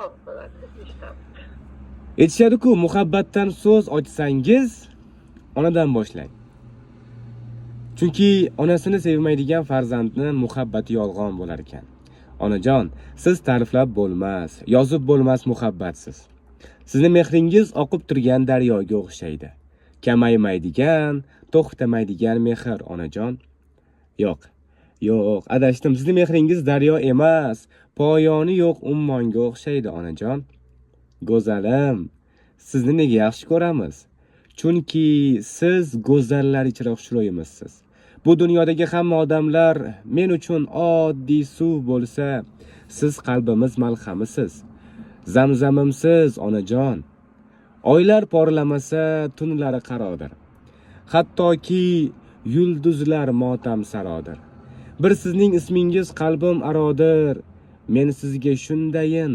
Xo'p, bo'ladi, eshitamiz. Aytishadi-ku, muhabbatdan so'z ochsangiz, onadan boshlang. Chunki onasini sevmaydigan farzandni muhabbati yolg'on bo'lar ekan. Onajon, siz ta'riflab bo'lmas, yozib bo'lmas muhabbatsiz. Sizni mehringiz oqib turgan daryoga o'xshaydi. Kamaymaydigan, to'xtamaydigan mehr, onajon. Yo'q. Yo'q, adashdim. Sizni mehringiz daryo emas, poyoni yo'q ummonga o'xshaydi, onajon. Go'zalim, sizni nega yaxshi ko'ramiz? Chunki siz go'zallar ichra xushro'yimizsiz. Bu dunyodagi hamma odamlar men uchun oddiy suv bo'lsa, siz qalbimiz malhamisiz. Zamzamimsiz, onajon. Oylar porlamasa, tunlari qarodir. Hattoki yulduzlar motam sarodir. Bir sizning ismingiz qalbim arodir. Men sizga shundayin.